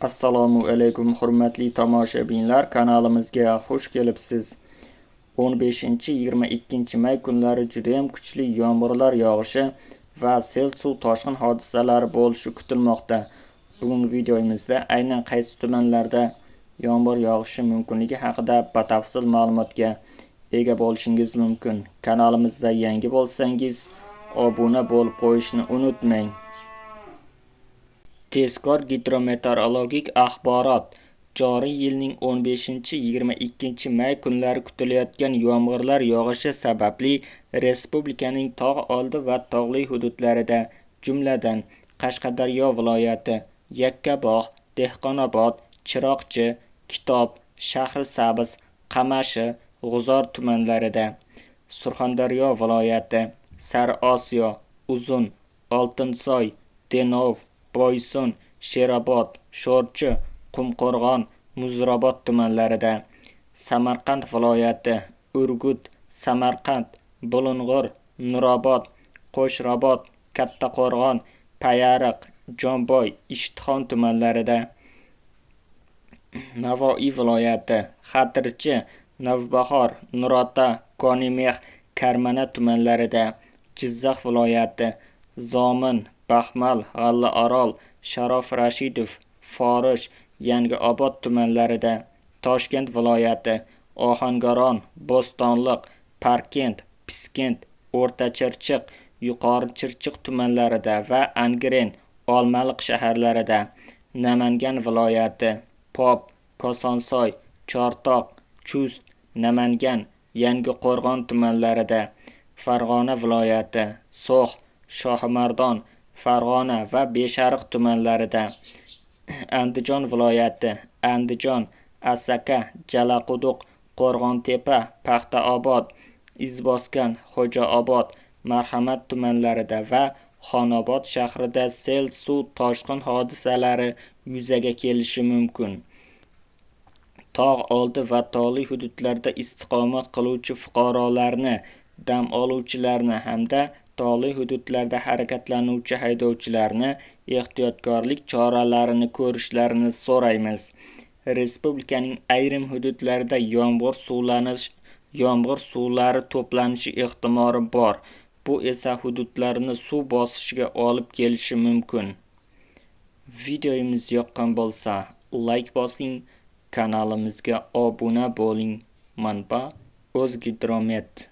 Assalomu alaykum, hurmatli tomoshabinlar, kanalimizga xush kelibsiz. 15-22 may kunlari juda ham kuchli yomg'irlar yog'ishi va sel suv toshqin hodisalari bo'lishi kutilmoqda. Bugungi videomizda aynan qaysi tumanlarda yomg'ir yog'ishi mumkinligi haqida batafsil ma'lumotga ega bo'lishingiz mumkin. Kanalimizda yangi bo'lsangiz, obuna bo'lib qo'yishni unutmang. Tezkor gidrometeorologik axborot. Joriy yilning 15-22 may kunlari kutilayotgan yomg'irlar yog'ishi sababli respublikaning tog' oldi va tog'li hududlarida, jumladan Qashqadaryo viloyati, Yakkabog', Dehqonobod, Chiroqchi, Kitob, Shahrisabz, Qamashi, G'uzor tumanlarida, Surxondaryo viloyati, Sariosiyo, Uzun, Oltinsoy, Denov, Boysun, Sherobod, Sho'rchi, Qumqo'rg'on, Muzrabot tumanlarida, Samarqand viloyati, Urgut, Samarqand, Bulung'ur, Nurobod, Qo'shrabot, Kattaqo'rg'on, Payariq, Jomboy, Ishtixon tumanlarida, Navoiy viloyati, Xatirchi, Navbahor, Nurota, Konimex, Karmana tumanlarida, Jizzax viloyati, Zomin, Baxmal, G'allaorol, Sharof Rashidov, Forish, Yangiobod tumanlarida, Toshkent viloyati, Ohangaron, Bo'stonliq, Parkent, Piskent, O'rta Chirchiq, Yuqori Chirchiq tumanlarida va Angren, Olmaliq shaharlarida, Namangan viloyati, Pop, Kosonsoy, Chortoq, Chust, Namangan, Yangiqo'rg'on tumanlarida, Farg'ona viloyati, So'x, Shohimardon, Farg'ona va Beshariq tumanlarida, Andijon viloyati, Andijon, Asaka, Jalaquduq, Qo'rg'ontepa, Paxtaobod, Izboskan, Xo'jaobod, Marhamat tumanlarida va Xonobod shahrida sel suv toshqin hodisalari yuzaga kelishi mumkin. Tog' oldi va tog'li hududlarda istiqomat qiluvchi fuqarolarni, dam oluvchilarni hamda tog'li hududlarda harakatlanuvchi haydovchilarni ehtiyotkorlik choralarini ko'rishlarini so'raymiz. Respublikaning ayrim hududlarida yomg'ir suvlari to'planishi ehtimoli bor. Bu esa hududlarni suv bosishiga olib kelishi mumkin. Videomiz yoqqan bo'lsa, like bosing, kanalimizga obuna bo'ling. Manba: O'zgidromet.